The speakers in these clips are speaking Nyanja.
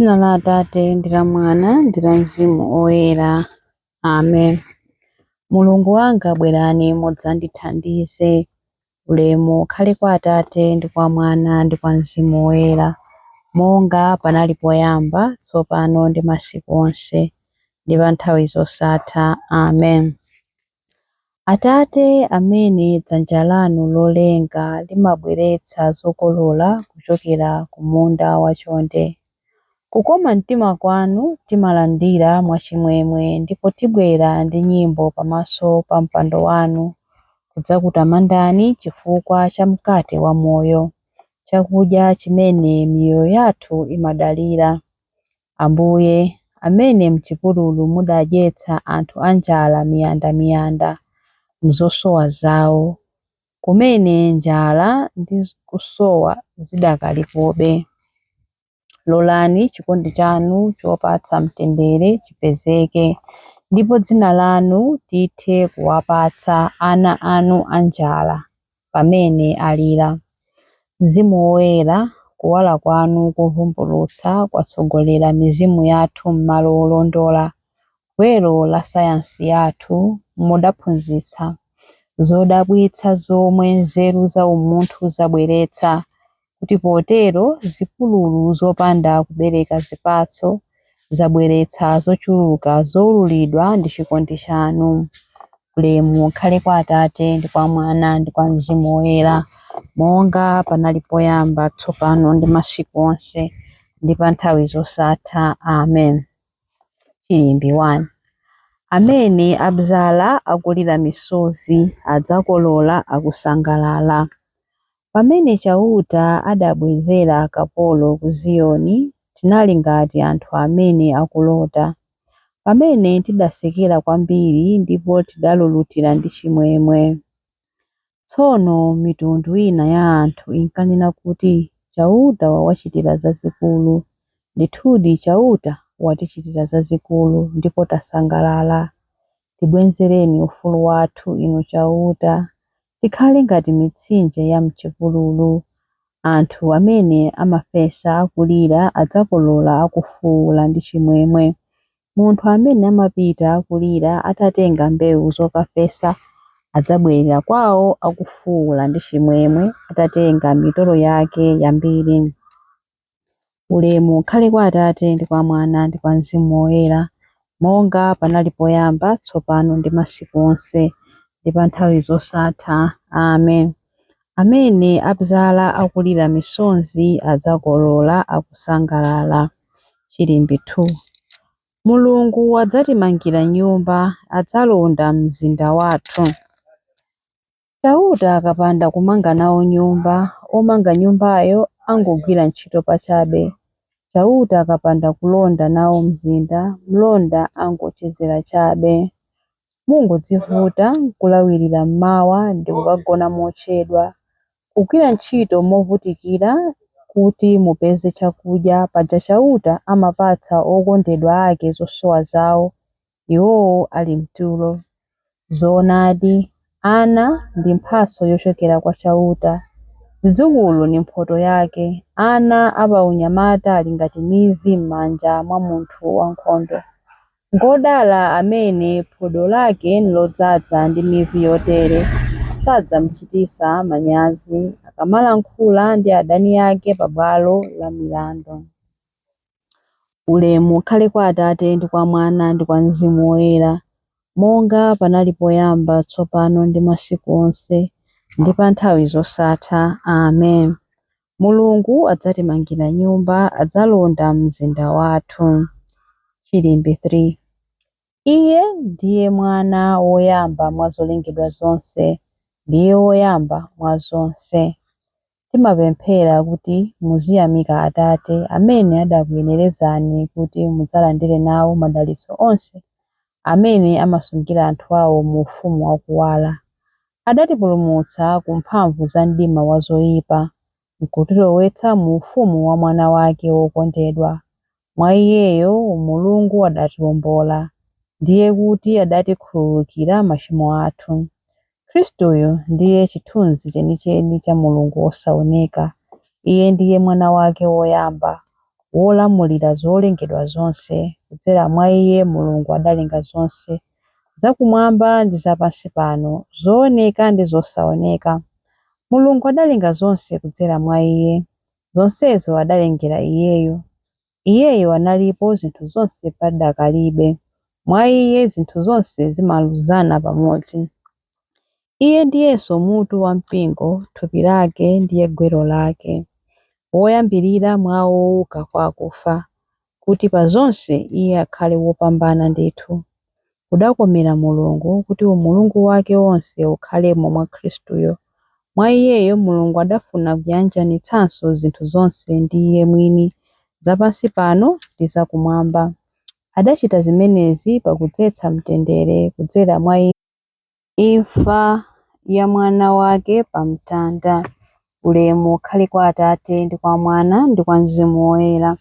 M'dzina la Atate ndi la Mwana ndi la Mzimu Woyera. Amen. Mulungu wanga, bwerani mudzandithandize. Ulemu ukhale kwa Atate ndi kwa Mwana ndi kwa Mzimu Woyera, monga panali poyamba, tsopano ndi masiku onse, ndi pa nthawi zosatha. Amen. Atate amene dzanja lanu lolenga limabweretsa zokolola kuchokera ku munda wachonde. Kukoma mtima kwanu timalandira mwachimwemwe ndipo tibwera ndi nyimbo pamaso pa mpando wanu kudzakutamandani chifukwa cha mkate wa moyo, chakudya chimene miyoyo yathu imadalira. Ambuye, amene m'chipululu mudadyetsa anthu anjala miyandamiyanda m'zosowa zawo, kumene njala ndi kusowa zidakalipobe. Lolani chikondi chanu chopatsa mtendere chipezeke, ndipo dzina lanu tithe kuwapatsa ana anu anjala pamene alira. Mzimu Woyera, kuwala kwanu kovumbulutsa kwatsogolera mizimu yathu m'malo olondola. Gwero la sayansi yathu, mudaphunzitsa zodabwitsa zomwe nzeru za umunthu zabweretsa, kuti potero zipululu zopanda kubereka zipatso zabweretsa zochuluka zowululidwa ndi chikondi chanu. Ulemu ukhale kwa Atate ndi kwa Mwana ndi kwa Mzimu Woyera, monga panali poyamba, tsopano ndi masiku onse, ndi pa nthawi zosatha. Amen. Chilimbi 1. Amene abzala akulira misozi adzakolola akusangalala. Pamene Chauta adabwezera akapolo ku Ziyoni, tinali ngati anthu amene akulota. Pamene tidasekera kwambiri ndipo tidalulutira ndi chimwemwe. Tsono mitundu ina ya anthu inkanena kuti, Chauta wawachitira zazikulu. Ndithudi Chauta watichitira zazikulu, ndipo tasangalala. Tibwezereni ufulu wathu, Inu Chauta, tikhale ngati mitsinje ya m'chipululu. Anthu amene amafesa akulira adzakolola akufuwula ndi chimwemwe. Munthu amene amapita akulira atatenga mbewu zokafesa adzabwerera kwawo akufuwula ndi chimwemwe atatenga mitolo yake yambiri. Ulemu ukhale kwa Atate ndi kwa Mwana ndi kwa Mzimu Woyera, monga panali poyamba, tsopano ndi masiku onse, ndi pa nthawi zosatha. Amen. Amene abzala akulira misozi adzakolola akusangalala. Chilimbi 2. Mulungu adzatimangira nyumba, adzalonda mzinda wathu. Chauta akapanda kumanga nawo nyumba, omanga nyumbayo angogwira ntchito pachabe. Chauta akapanda kulonda nawo mzinda, mlonda angochezera chabe. Mungodzivuta nkulawirira mmawa ndi kukagona mochedwa, kugwira ntchito movutikira kuti mupeze chakudya, paja Chauta amapatsa okondedwa ake zosowa zawo, iwowo ali mtulo. Zoonadi, ana ndi mphatso yochokera kwa Chauta, zidzukulu ndi mphotho yake. Ana apaunyamata ali ngati mivi m'manja mwa munthu wankhondo. Ngodala amene phodo lake nlodzaza ndi mivi yotere, sadzamchititsa manyazi akamalankhula ndi adani ake pa bwalo la milandu. Ulemu ukhale kwa Atate ndi kwa Mwana ndi kwa Mzimu Woyera, monga panali poyamba, tsopano ndi masiku onse, ndi pa nthawi zosatha. Amen. Mulungu adzatimangira nyumba, adzalonda mzinda wathu. Chilimbi 3. Iye ndiye mwana woyamba mwa zolengedwa zonse, ndiye woyamba mwa zonse. Timapemphera kuti muziyamika Atate, amene adakuyenerezani kuti mudzalandire nawo madalitso onse amene amasungira anthu awo mu ufumu wakuwala. Adatipulumutsa ku mphamvu za mdima wa zoyipa, nkutilowetsa mu ufumu wa Mwana wake wokondedwa. Mwa Iyeyo Mulungu adatiwombola, ndiye kuti adatikhululukira machimo athu. Khristuyo ndiye chithunzi chenicheni cha Mulungu wosaoneka. Iye ndiye Mwana wake woyamba, wolamulira zolengedwa zonse. Kudzera mwa Iye Mulungu adalenga zonse, zakumwamba ndi zapansi pano, zooneka ndi zosaoneka. Mulungu adalenga zonse kudzera mwa Iye, zonsezo adalengera Iyeyo. Iyeyo analipo zinthu zonse padakalibe. Mwa Iye zinthu zonse zimaluzana pamodzi. Iye ndiyenso mutu wa mpingo, thupi lake ndiye gwero lake, woyambirira mwa owuka kwa akufa, kuti pa zonse Iye akhale wopambana ndithu. Kudakomera Mulungu kuti umulungu wake wonse ukhalemo mwa Khristuyo. Mwa Iyeyo Mulungu adafuna kuyanjanitsanso zinthu zonse ndi Iye mwini, zapansi pano ndi zakumwamba. Adachita zimenezi pakudzetsa mtendere kudzera mwa imfa ya Mwana wake pa mtanda. Ulemu ukhale kwa Atate ndi kwa Mwana ndi kwa Mzimu Woyera,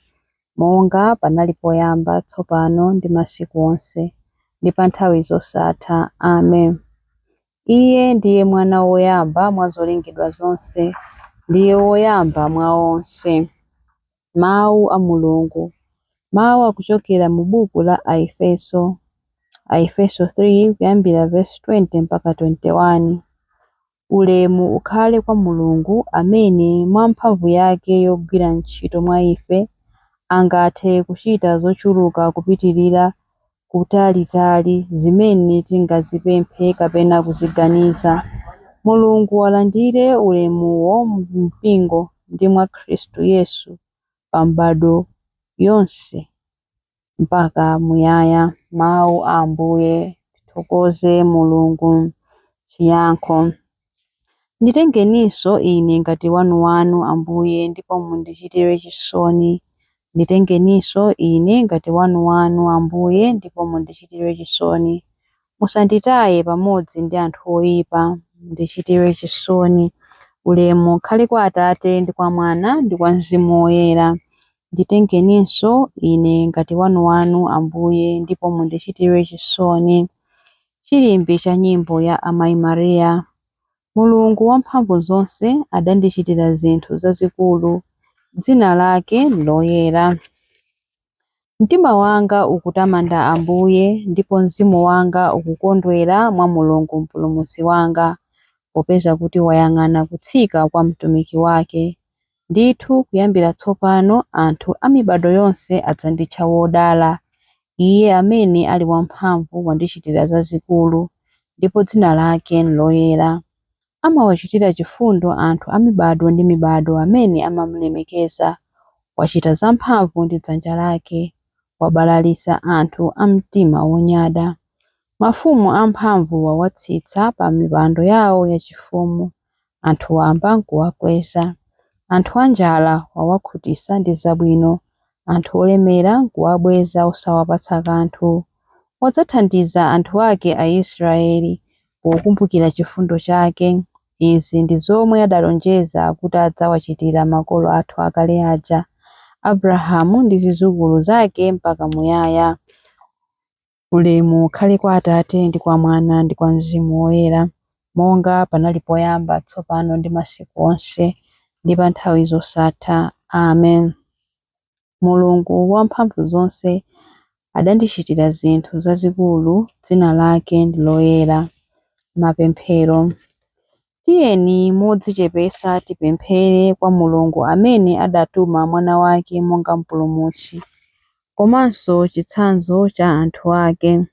monga panali poyamba, tsopano ndi masiku onse, ndi pa nthawi zosatha. Amen. Iye ndiye mwana woyamba mwa zolengedwa zonse, ndiye woyamba mwa onse. Mawu a Mulungu. Mawu akuchokera mu buku la Aefeso, Aefeso 3 kuyambira verse 20 mpaka 21. Ulemu ukhale kwa Mulungu amene mwa mphamvu yake yogwira ntchito mwa ife angathe kuchita zochuluka kupitirira kutalitali zimene tingazipemphe kapena kuziganiza. Mulungu alandire ulemuwo mu mpingo ndi mwa Khristu Yesu pa m'bado yonse mpaka muyaya. Mawu a Ambuye. Tithokoze Mulungu. Chiyankho. Nditengeninso ine ngati wanuwanu Ambuye, ndipo mundichitire chisoni. Nditengeninso ine ngati wanuwanu Ambuye, ndipo mundichitire chisoni. Musanditaye pamodzi ndi anthu oyipa, mundichitire chisoni. Ulemu ukhale kwa Atate ndi kwa Mwana ndi kwa Mzimu Woyera. Nditengeninso ine ngati wanuwanu Ambuye, ndipo mundichitire chisoni. Chilimbi cha nyimbo ya Amayi Mariya. Mulungu wamphamvu zonse adandichitira zinthu zazikulu, dzina lake loyera. Mtima wanga ukutamanda Ambuye, ndipo mzimu wanga ukukondwera mwa Mulungu Mpulumutsi wanga, popeza kuti wayang'ana kutsika kwa mtumiki wake. Ndithu kuyambira tsopano anthu a mibado yonse adzanditcha wodala. Iye amene ali wamphamvu wandichitira zazikulu, ndipo dzina lake loyera. Amawachitira chifundo anthu a mibado ndi mibado amene amamulemekeza. Wachita zamphamvu ndi dzanja lake, wabalalitsa anthu a mtima wonyada. Mafumu amphamvu wawatsitsa pa mipando yawo yachifumu, anthu wamba nkuwakweza. Anthu anjala wawakhutitsa ndi zabwino, anthu olemera nkuwabweza osawapatsa kanthu. Wadzathandiza anthu ake Aisraeli pokumbukira chifundo chake. Izi ndi zomwe adalonjeza kuti adzawachitira makolo athu akale aja, Abrahamu ndi zidzukulu zake mpaka muyaya. Ulemu ukhale kwa Atate ndi kwa Mwana ndi kwa Mzimu Woyera, monga panali poyamba, tsopano ndi masiku onse, ndi pa nthawi zosatha. Amen. Mulungu wamphamvu zonse adandichitira zinthu zazikulu, dzina lake ndi loyera. Mapemphero. Tiyeni modzichepetsa tipemphere kwa Mulungu amene adatuma Mwana wake monga Mpulumutsi, komanso chitsanzo cha anthu ake.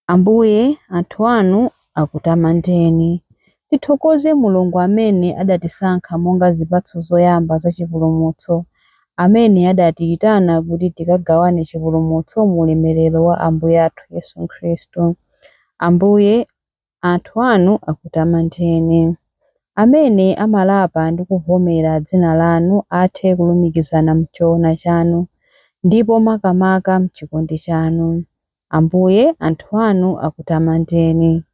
Ambuye, anthu anu akutamandeni. Tithokoze Mulungu amene adatisankha monga zipatso zoyamba za chipulumutso, amene adatiyitana kuti tikagawane chipulumutso mu ulemerero wa Ambuye athu Yesu Khristu. Ambuye, anthu anu akutamandeni. Amene amalapa ndi kuvomera dzina lanu athe kulumikizana m'choona chanu, ndipo makamaka m'chikondi chanu. Ambuye, anthu anu akutamandeni.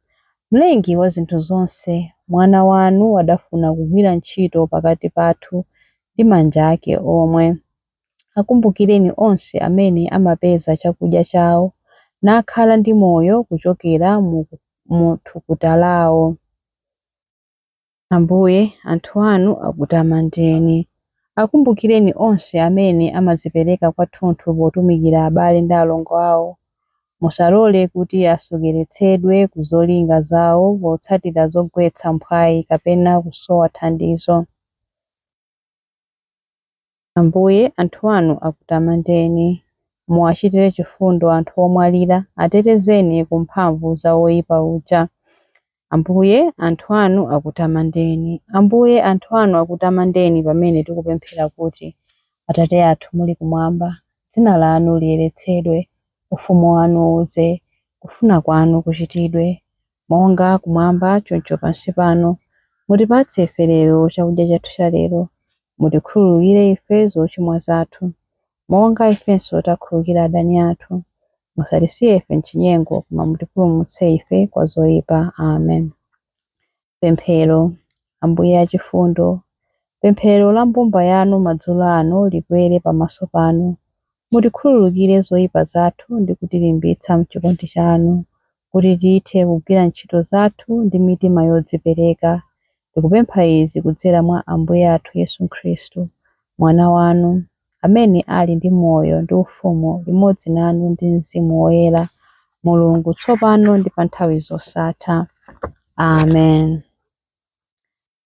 Mlengi wa zinthu zonse, Mwana wanu adafuna kugwira ntchito pakati pathu ndi manja ake omwe. Akumbukireni onse amene amapeza chakudya chawo nakhala ndi moyo kuchokera mu thukuta lawo. Ambuye, anthu anu akutamandeni. Akumbukireni onse amene amadzipereka kwathunthu potumikira abale ndi alongo awo. Musalole kuti asokeretsedwe ku zolinga zawo potsatira zogwetsa mphwayi kapena kusowa thandizo. Ambuye, anthu anu akutamandeni. Muwachitire chifundo anthu omwalira, atetezeni ku mphamvu za woyipa uja. Ambuye, anthu anu akutamandeni. Ambuye, anthu anu akutamandeni pamene tikupemphera kuti, Atate athu muli kumwamba, dzina lanu liyeretsedwe, ufumu wanu udze, kufuna kwanu kuchitidwe, monga kumwamba choncho pansi pano. Mutipatse ife lero chakudya chathu cha lero. Mutikhululukire ife zochimwa zathu, monga ifenso takhululukira adani athu. Musatisiye ife m'chinyengo, koma mutipulumutse ife kwa zoyipa. Amen. Pemphero. Ambuye achifundo, pemphero la mbumba yanu madzulo ano likwere pamaso panu. Mutikhululukire zoyipa zathu ndi kutilimbitsa m'chikondi chanu, kuti tithe kugwira ntchito zathu ndi mitima yodzipereka. Tikupempha izi kudzera mwa Ambuye athu Yesu Khristu, Mwana wanu, amene ali ndi moyo ndi ufumu limodzi nanu ndi Mzimu Woyera, Mulungu tsopano ndi pa nthawi zosatha. Amen.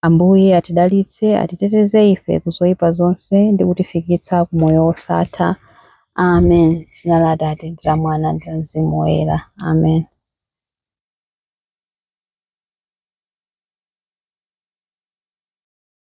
Ambuye atidalitse, atiteteze ife ku zoyipa zonse ndi kutifikitsa ku moyo wosatha. Amen. Dzina la Atate ndi la Mwana ndi la Mzimu Woyera. Amen.